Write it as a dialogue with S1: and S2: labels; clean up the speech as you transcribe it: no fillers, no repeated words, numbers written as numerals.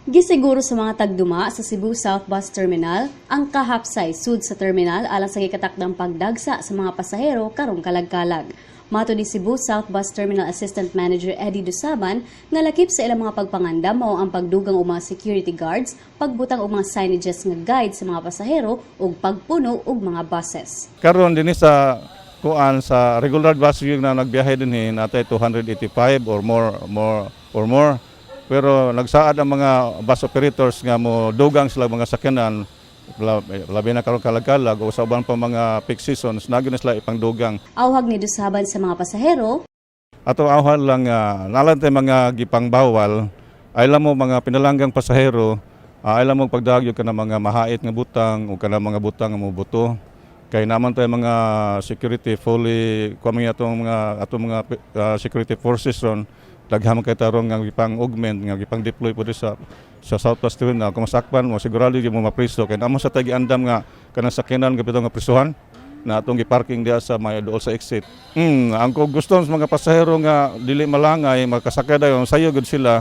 S1: Gisiguro sa mga tagduma sa Cebu South Bus Terminal ang kahapsay sud sa terminal alang sa gikatakdang pagdagsa sa mga pasahero karong kalagkalag. Matud ni Cebu South Bus Terminal Assistant Manager Eddie Dusaban nga lakip sa ilang mga pagpangandam mao ang pagdugang og mga security guards, pagbutang og mga signages nga guide sa mga pasahero ug pagpuno og mga buses.
S2: Karon dinhi sa kuan, sa regular bus yung na nagbiyahe dinhi, natay 285 or more or more. Pero nagsaad ang mga bus operators nga mo dugang sila mga sakyanan, labi na karon kalagkalag o sa uban pa mga peak seasons, nagyo na sila ipangdugang.
S1: Awhag ni Dusaban sa mga pasahero
S2: Ato awhan lang nga nalan tay mga gipangbawal ay mo mga pinalanggang pasahero, ay mo pagdagyo ka ng mga mahait nga butang o kana mga butang nga mobuto kay naman tay mga security fully kami atong mga security forces ron. Daghan man kay tarong nga gipang augment, nga gipang deploy po sa South Bus Terminal. Kung masakpan mo, sigurado gyud mo mapriso kay namo sa tay giandam nga kanang sakyanan gapito nga prisuhan na atong giparking diha sa may duol sa exit. Ang kung gusto sa mga pasahero nga dili malangay, makasakay dayon, sayo gud sila.